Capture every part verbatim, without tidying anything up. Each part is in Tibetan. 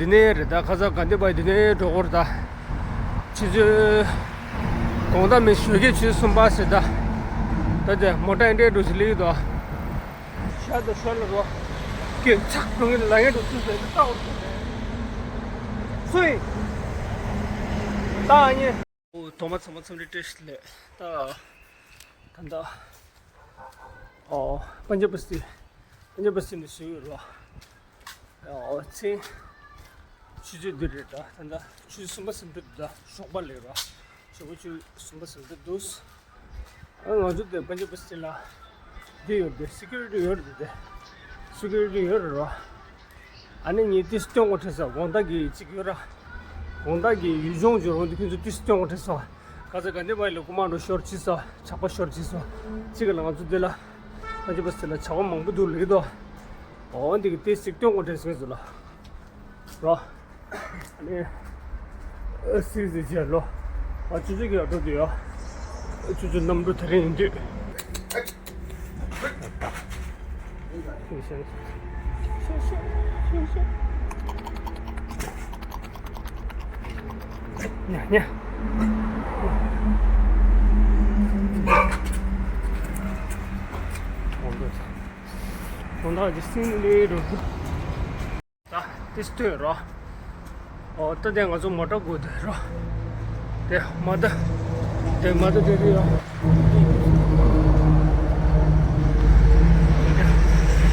འདི་ནས་རེད་ད། ཁ་སང་དགའ་ལྡན་པ་འདི་ནས་འགྲོ་གི་རེད་ད། ཆུ་ཚོད་དགོང་དག་མི་ཞོགས་ཀས་ཆུ་ཚོད་གསུམ་པ་ཟེར་ད། ད་དེ་མོ་ཊ་འདྲ་འགྲོ་ཞིག་སླེབས་ཀྱི་འདུག། ཤར་དང་ཤར་ལ་རོ། སྐད་ཆག་གྲོང་གི་ལ་ངན་འགྲོ་ཚུལ་ཟེར་ད་ལྟ་བར་སུ་ཡིན། ད་ཨ་ཉེ། ཨོ། དོ་མ་ཚང་མ་འཚམས་འདྲི་བཀྲ་ཤིས་བདེ་ལེགས། ད་ད་ད། ཨོ། པན་ཇབ་སི་ཊི། པན་ཇབ་སི་ཊི་ནས་བཟོས་ཡོད་རོ། ཨོ། མཚན་ཆུ་ཚོད་འདི་རེད་ད། ད་ད་ཆུ་ཚོད་གསུམ་པ་ཟིན་འགྲོ་འདུག་ད། ཞོགས་པ་ལས་རོ། ཞོགས་པ་ཆུ་ཚོད་གསུམ་པ་ཟིན་འགྲོ་འདུག། ཨ། ང་ཚོ་དེ་པན་ཇབ་སི་ཊི་ལ་འདི་ཡོད་དེ། སི་ཀུ་རི་ཊི་ཡོད་རེད་དེ། སི་ཀུ་རི་ཊི་ཡོད་རེད་རོ། ཨ་ནི་ངས་ཏིས་སྟོན་གོ་ཁྲེ་ས་དགོང་དག་གི་གཅིག་ཡོད་ར། དགོང་དག་གི་ཡུལ་ལྗོངས་ཇོ་རོང་དུ་ཁྱོད་ཚོ་ཏིས་སྟོན་གོ་ཁྲེ་ས། ཁ་ས་དགའ་ལྡན་པ་ལ་རྐུ་མ་འགྲོ་ཤོར་ཅི་ས། ཇག་པ་ཤོར་ཅི་ས། གཅིག་ལ་ང་ཚོ་འདི་ལ་ཨ་ཅི་པ་སི་ལ་ཇག་པ་མང་པོ་འདུག་ལེགས་དོ། འོ་འདི་གི་ཏིས་ཅིག་སྟོན་གོ་ཁྲེ་ས་ངེད་ཚོ་ལ། རོ། ཨ་ནི། ཨ། སི་སི་ཇེ་ལོ། ཨ། ཆུ་ཚོད་ཀྱི་ཡར་འགྲོ་དུས་ཡ། ཆུ་ཚོད་གནམ་གྲུ་དེ་རིང་ཡིན་དུས། ཉ་ཉ། དོན་དག་ཅིག་སེམས་ནས་འགྲོ་དུས། ད་ཏིས་སྟོན་རོ། ཨོ། ད་དེ་ང་ཚོ་མོ་ཊ་སྒུག་དེ་རོ། དེ་མ་ད། དེ་མ་ད་དེ་དེ་ཡོ།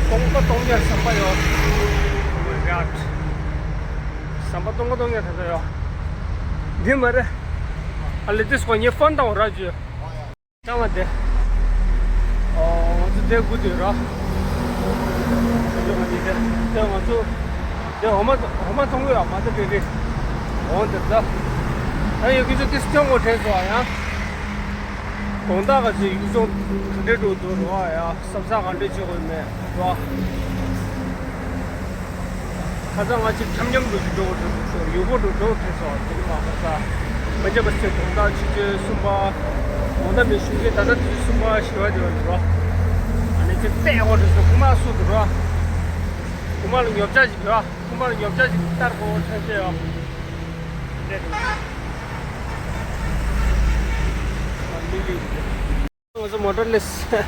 སྟོང་པ་སྟོང་རྒྱ་ཟམ་པ་ཡོ། Oh my God. ཟམ་པ་སྟོང་པ་སྟོང་རྒྱ་ད་ད་ཡོ། འདི་མ་རེད། ཨ་ལེ། ཏིས་ཁོ་ངའི་ཕོན་དང་ར་ཇུ། ལྟ་བ་དེ། ཨོ། ང་ཚོ་དེ་སྒུག་དུས་ར། ང་ཚོ་ང་ཚོ་དེ་དེ་ང་ཚོ་དེ་འོ་མ་འོ་མ་འཐུང་གི་ཡོད་མ་ད་དེ་རེད། འོ་དེ་ད། ད་ཡོད་ཀྱི་ཚོ་ཏིས་སྐྱོང་གོ་དྲན་སོང་ཡ། དགོང་དག་ག་ཚོད་ཡུལ་ལྗོངས་ག་འདྲས་འགྲོ་འདུག་རོ་ཡ། བསམ་ས་ག་འདྲས་བྱེད་དགོས་མེད་རོ། ཁ་སང་ང་ཅིག་འཁྱམ་འཁྱམ་འགྲོ་ཞིག་འགྲོ་དགོས་འགྲོ་ཞོར་ཡུལ་སྐོར་འགྲོ་འགྲོ་དྲན་སོང་། དེ་ནི་མ་ཁ་ས་མི་འཇབ་པ་སེ་དགོང་དག་ཆུ་ཚོད་གསུམ་པ། དགོང་དག་མི་ཞུགས་ཀྱི་ད་ལྟ་དུས་ཚོད་གསུམ་པ་བཞི་པ་དེ་བ་འགྲོ། ཨ་ནི་ཅིག་བལྟས་འོ་དྲན་སོང་། རྐུ་མ་སུ་འདུག་རོ། རྐུ་མ་ལ་ཉོ་ཆ་ཞིག་རོ། རྐུ་མ་ལ་ཉོ་ཆ་ཞིག་ལྟར་གོ་ཐལ་ཆེ་ཡོ། ལེ། ང་ཚོ་མོ་ཊ་ལེས།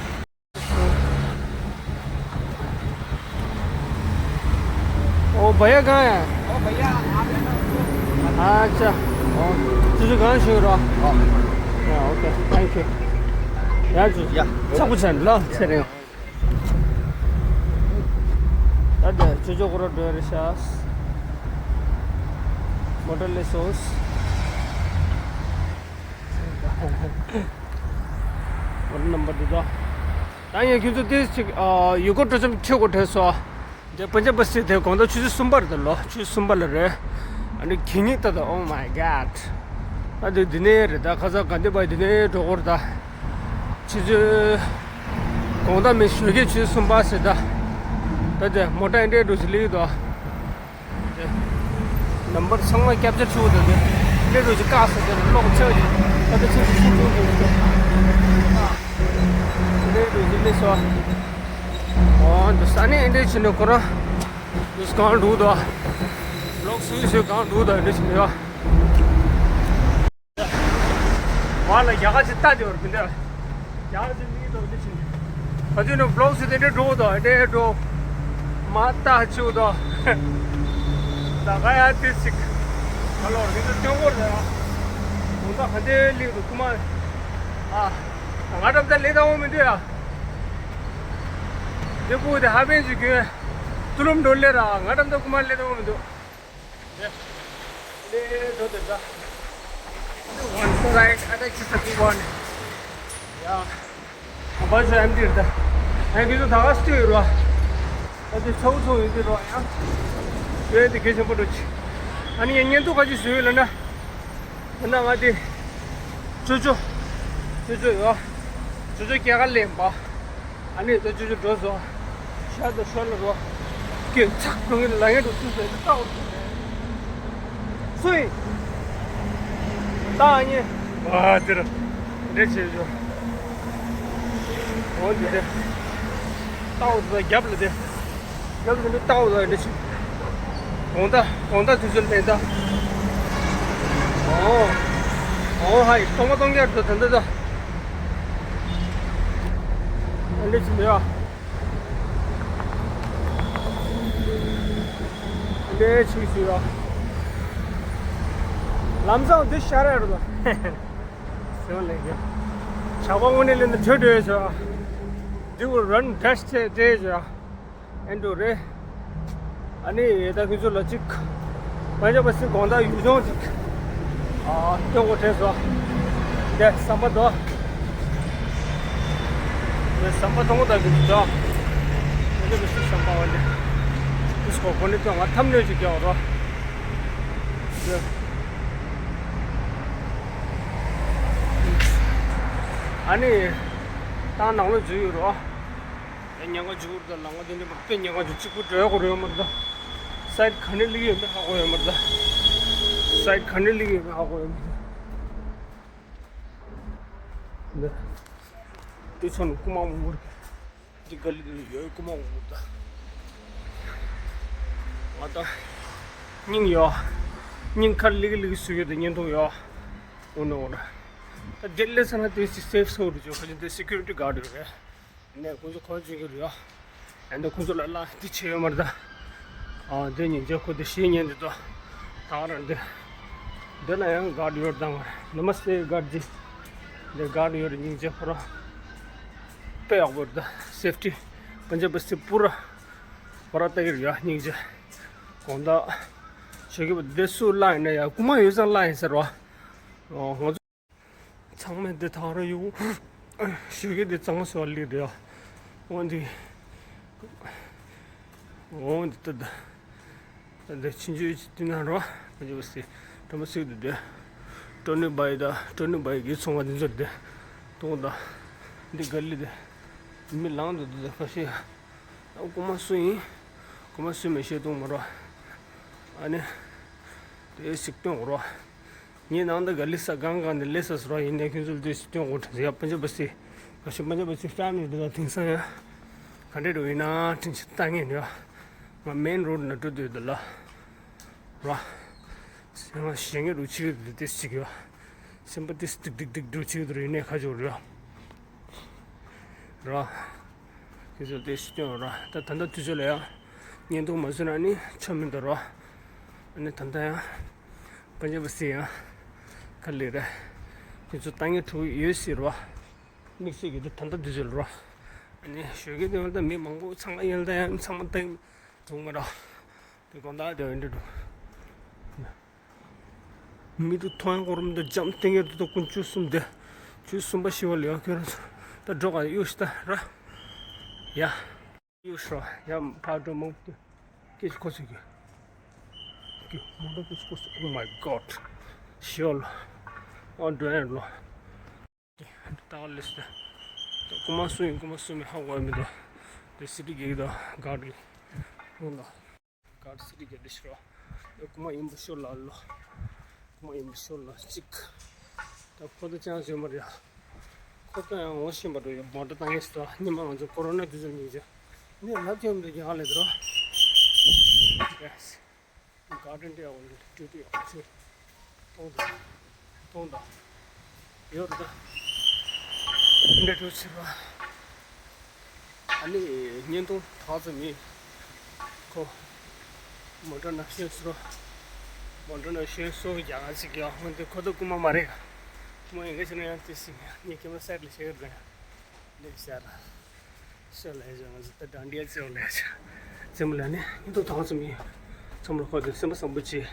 ओ भैया कहाँ है? ओ भैया, आप है ना, उसको अच्छा। ओ, तुझे कहाँ से हो रहा? या, ओके, थैंक यू। या, या। सब कुछ है ना? चले। अरे, जो जो करो, डोर सास। मोटर ले सोस। ཨོ་ནམ་པར་འདི་དག་ད་ངས་ཁྱོད་ཚོ་ཏོག་ཙམ་ཅིག་ཨ་ཡུལ་སྐོར་སྤྲོ་འཆམ་ཁྲིད་དགོས་དྲན་སོང་། འདི་པན་ཇབ་པ་སི་དེ་དགོང་དག་ཆུ་ཚོད་གསུམ་པར་འདི་ལོ། ཆུ་ཚོད་གསུམ་པ་ལ་རེད། ཨ་ནི་གད་སྙིགས་ལྟ་དང་། Oh my God. ད་འདི་འདི་ནས་རེད། ད་ཁ་སང་དགའ་ལྡན་པ་འདི་ནས་འགྲོ་དགོས་རེད། ད་ཆུ་ཚོད་དགོང་དག་མི་ཞོགས་ཀས་ཆུ་ཚོད་གསུམ་པ་ཟེར། ད་ད་འདི་མོ་ཊ་འདྲ་འགྲོ་ཞིག་སླེབས་ཀྱི་འདུག། ནམ་པར་ཚང་མ་སྐྱབས་རྗེ་ཆུ་བོ་དང་དེ་འདྲའི་རུ་ཅིག་བཀག་ས་དེར་གློག་ཆགས་ཀྱི་ད་ལྟ་ཆུ་ཚོད་ཆུང་ཆུང་ཆུང་ཆུང་། འདི་འདྲའི་རུ་ཅིག་སླེབས་སོང་། འོ་འདུག་ས་ནས་འདི་འདྲའི་བྱས་ནས་ཁོ་རང་འདུག་གང་འདུག་དོ། གློག་སུས་སུས་གང་འདུག་དོ། འདི་འདྲ་བྱས་ནས་ཡོད། ང་ལ་རྒྱ་གར་ཅིག་ལྟ་དེ་བར་མི་འདུག་རྒྱ་གར་ཅིག་མིག་དོག་དེ་ཕྱིན། ད་དུས་ནི་བློག་སུ་དེ་འདྲའི་འགྲོ་དོ། དེ་འགྲོ་མ་ལྟ་ཆུ་དོ། ད་ག་ཡ་དེ་ཅིག་ག་ལོར་དེ་ཚོ་སྟོན་གོ་རེད་ཨ། དགོང་དག་ག་འདྲའི་ལེགས་འདུག་རྐུ་མ། ཨ། ང་འགྲམ་ད་ལེ་ད་འོང་མི་འདུག་ཡ། དེ་ཕུ་དེ་ཧ་པན་ཅིག་གི་ཏུ་ལུམ་འགྲོ་ལེ་ར། ང་འགྲམ་ད་རྐུ་མ་ལེ་ད་འོང་མི་འདུག། Yeah. One side, other is the big one. Yeah. Bus empty. ད་ཨ་ཁྱེད་ཚོ་ད་ག་སྟེ་ཡོད་རོ། ད་དེ་ཚོགས་ཚོགས་ཡོད་དེ་རོ་ཡ། ཡོད་དེ་གལ་ཆེན་པོ་འགྲོ་ཆེ། ཨ་ནི་ཡ་བརྙན་ཐུང་ཁ་ཅིག་བཟོས་ཡོད་ལ་ན། ད་ང་དེ་ཅོ་ཅོ། ཅོ་ཅོ་ཡོད། ཅོ་ཅོ་སྐྱེས་སྐར་ལེན་པ། ཨ་ནི་ད་ཅོ་ཅོ་འགྲོ་སོང་། ཤར་དང་ཤར་ལ་རོ། སྐད་ཆག་གྲོང་གི་ལ་ངན་འགྲོ་ཚུལ་ཟེར་ཏེ་ལྟ་འོ། སུ་ཡིན། ད་ཨ་ནི། ཨ་དེ་ར། འདྲེ་བྱེད་ཆོ། འོ་འདི་དེ། ལྟ་འོ་ད་རྒྱབ་ལ་དེ། རྒྱབ་ལ་འདི་ལྟ་འོ་ད་འདྲེ་བྱེད། དགོང་དག་དགོང་དག་དུས་ཚོད་ལས་ད། ཨོ། ཨོ་ཧའི་སྟོང་པ་སྟོང་རྐྱང་དུ་ད་ད་ད། ཨ་ལེ་ཅི་མེད་ཨ། ཨ་ལེ་ཅི་ཟེར་ཨ། ལམ་སང་འདི་ཤར་ཡ་རུ་ད། སེམས་ལས་ཀྱི། ཇག་པ་དངོས་གནས་ལས་ན་བྲོས་བྲོས་ཆོག་འདི་བོ་རན་ཌེཤ་ཆེ་ཆེ་ཆོག་ཨེ་འགྲོ་རེད། ཨ་ནི་ད་ཁྱོད་ཚོ་ལ་ཅིག་མ་འཇོག་པ་སྲིད་དགོང་དག་ཡུལ་ལྗོངས་ཅིག་ཨ་སྟོན་གོ་དྲན་སོང་། འདི་ཟམ་པ་དོ། འདི་ཟམ་པ་མཐོང་གོ་ད་ཁྱོད་ཚོ། མ་འཇོག་པ་སྲིད་ཟམ་པ་བ་འདི། འདི་སྐོར་གོ་ནི་ཚོ་ང་ཐམ་ནོས་ཅིག་རྒྱག་རོགས། འདི། ཨ་ནི། ད་ནང་ལོགས་འཛུལ་ཡོད་རོགས། ཉེན་ཁ་འཇུག་རུ་དང་ལམ་ཁ་དེ་འདྲ་མ་དཔེ་ཉེན་ཁ་འཇུག་གཅིག་པུ་འགྲོ་ཡག་གོ་རེད་མ་རེད་ད། སའིཌ་ག་ནས་སླེབས་ཡོད་མེད་ཧ་གོ་ཡོད་མ་རེད་ད། སའིཌ་ག་ནས་སླེབས་ཡོད་མེད་ཧ་གོ་ཡོད་མ་རེད་ད། འདི་ཚོ་ནི་རྐུ་མ་མང་པོ་རེད། འདི་ག་ལི་འདི་ཡོད་རྐུ་མ་མང་པོ་རེད་ད། ང་ད་སྙིང་ཡོད། སྙིང་ཁར་ལིག་ལིག་སུ་ཡོད་དེ་བརྙན་ཐུང་ཡོད། འོ་ན་འོ་ན། ད་འདི་སླེབས་ཚར་ན་དེ་སི་སེབ་སོ་རུ་འཇོག་ཁ་ཅིག་དེ་སི་ཀུ་རི་ཊི་གཱཌ་ཡོད་རེད། ནས་ཁོང་ཚོ་ཁོ་བྱེད་ཀྱི་རེད་ཨ། ཨ་འདི་ཁོང་ཚོ་ལ་ལ་འདི་བྱས་ཡོད་མ་རེད་ད། ཨ་འདི་ཉིན་རྗེས་ཁོ་འདི་ཤེས་ཉན་འདི་ཚོ། ད་རང་འདི། འདི་ལ་ཡང་གཱཌ་ཡོད་དང་། ནམ་སེ་གཱཌ་ཇི། འདི་གཱཌ་ཡོད་རེད་སྙིང་རྗེ་ཁོ་རང་། དཔེ་ཡག་པོ་རེད་ད་སེབ་ཊི། པན་ཇབ་སི་པུ་ར། ཁོ་རང་ལྟ་གི་རེད་ཡ་སྙིང་རྗེ། དགོང་དག་ཞོགས་ཀྱི་བ་འདི་སུ་བརླག་ཡིན་ན་ཡ་རྐུ་མ་ཡོད་ཙང་བརླག་ཡིན་ཟེར་བ། ཨོ་ང་ཚོ། ཚང་མས་འདི་ཐང་ར་ཡུ། ཞུ་གི་འདི་གཙང་མ་སོ་ལི་རེད། འོ་འདི། འོ་འདི་ལྟ་ད། འདི་ཕྱིན་ཆད་ཅིག་དུས་ན་རོ། ང་ཚོ་སི། དྲ་མ་སིག་འདི་འདི། ཀྲོ་ནི་བའི་ད། ཀྲོ་ནི་བའི་གི་ཚོང་བ་འདི་ཚོ་འདི། གཏོང་ད། འདི་ག་ལི་འདི། མི་ལང་འདུག་འདི་ད་ཁ་ཤས། རྐུ་མ་སུ་ཡིན། རྐུ་མ་སུ་མེད་ཤེས་གཏོང་མ་རོ། ཨ་ནི། དེ་སིག་གཏོང་རོ། ངའི་ནང་དུ་ག་ལི་ས་གང་གང་དུ་ལས་ས་སོ་ཡིན་ནས་ཁྱོད་ཚོ་ལ་དེ་སིག་སྟོན་དགོས་དྲན་ཡ་པན་ཇབ་སི། ག་ཤི་པན་ཇབ་སི་ཕེ་མི་ལི་དེ་ལ་དེང་སང་ཡ། ག་འདྲས་འགྲོ་ཡིན་ན་དྲིན་ཆེ་ལྟ་ངེས་ནས། ང་མེན་རོ་ཌི་ན་འགྲོ་དུས་དེ་ལ། ར། ང་ཞེ་ངེས་རུ་ཆིག་དེ་དེ་སིག་ཡ། སེམས་པ་དེ་སྟིག་སྟིག་སྟིག་འགྲོ་ཆིག་དེ་རུ་ཡིན་ནས་ཁ་ཅོག་རུ་ཡ། ར། ཁྱེད་ཚོ་དེ་སིག་སྟོན་ར། ད་ད་ལྟ་དུས་ཚོད་ལ་ཡ། བརྙན་ཐུང་མ་བཟོས་ན་ནི་ཆོ་མི་འདུག་ར། ཨ་ནི་ད་ལྟ་ཡ། པན་ཇབ་སི་ཡང་ག་ལེ་རེད། ཁྱེད་ཚོ་ལྟ་ངན་དྲུག་ཡོད་སྲིད་རོ། དམིགས་བསལ་གྱི་དེ་ད་ལྟ་འདི་ཚོ་ལ་རོ། ཨ་ནི་ཞོགས་ཀས་དེ་བར་ད་མི་མང་པོ་ཚང་མ་ཡིན་ད་ཡང་ཚང་མ་ལྟ་གྲོང་མ་རོ། དེ་དགོང་དག་དེ་འདྲ་འདུག་མི་དུ་ཐོང་གོ་རུམ་དུ་འཇམ་ཏིང་ངེ་དུ་དུ་ཀུན་བཅུ་གསུམ་དེ། བཅུ་གསུམ་པ་ཤི་བ་ལ་ཡོད་ཁྱོད་རང་ཚོ། ད་འགྲོ་ག་གཡུག་ཤི་ད་ར། ཡ། ཡུ་ཧྲོ་ཡ་ཕ་འགྲོ་མོ་ཀི་ཀི་ཁོ་སི་ཀི་ཀི་མོ་འགྲོ་ཀི་ཁོ་སི། Oh my God. ཤི་ཡོ་ལོ། ཨོ་འགྲོ་ཡ་ལོ། ཏའོ་ལིས་ཏ། རྐུ་མ་སུ་ཡིན་རྐུ་མ་སུ་མིན་ཧ་གོ་ཡ་མི་འདུག་དེ་སི་ཊི་གི་དང་གཱར་གི་ཧུང་དང་། གཱར་སི་ཊི་གི་དེ་ཤི་རོ། རྐུ་མ་ཡིན་པ་ཤོ་ལ་ལོ། རྐུ་མ་ཡིན་པ་ཤོ་ལ་གཅིག་ད་ཁོ་ད་ཅང་བཟོས་མ་རེད། ཁོ་ད་ཡང་ངོ་ཤེས་པ་འགྲོ་ཡོད་མོ་ཊ་བཏང་ངེས་སོ། ཉི་མ་ང་ཚོ་ཀོ་རོ་ན་དུས་ཚོད་ཉིན་བྱེད་ནས་ལབ་ཀྱང་མི་འདུག་ཡང་ལས་དོ། ག་ཏན་དེ་ཡང་ལས་ཏུ་ཏུ་ཡང་ཚེ་གཏོང་དང་གཏོང་དང་ཡོད་རེད་ད། འདྲ་འགྲོ་ཚེ་བ། ཨ་ནི་བརྙན་ཐུང་ཐག་ཙམ་མིན། ཁོ་མོ་ཊ་ན་ཤོན་སོ། མོ་ཊ་ན་ཤོན་སོ་རྒྱ་གར་ཞིག་ཡང་ཧོན་དེ་ཁོ་ད་རྐུ་མ་མ་རེད། རྐུ་མ་ཡིན་ག་ཞིག་ན་ཡང་དེ་ཞིག་ངས་ཁྱེད་མ་སད་ལ་ཤེས་གི་རེད། འདི་ཤར་ཤར་ལ་ཡ་ང་ཚོ་ད་དང་འདྲིས་ཚེ་ལ་ཡ་ཚེ་མོ་ལ་ནི་ཉིན་ཐོ་ཐང་ཙམ་ཡིན། ཚང་མ་ལ་ཁོ་དེ་སེམས་པ་བཟང་པོ་བྱེད།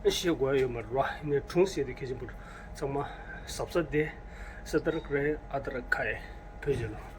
ཨ་ཤེས་དགོས་ཡ་ཡོད་མ་རེད་བ། ཡིན་ནའི་གྲོང་གསེབ་དེ་གལ་ཆེན་པོ་རེད། ཚང་མ་གཟབ་གཟབ་དེ་ས་ཏར་ཀ་རེ་ཨ་ཏར་ཁ་ཡེ་བོད་ཇི་ལ།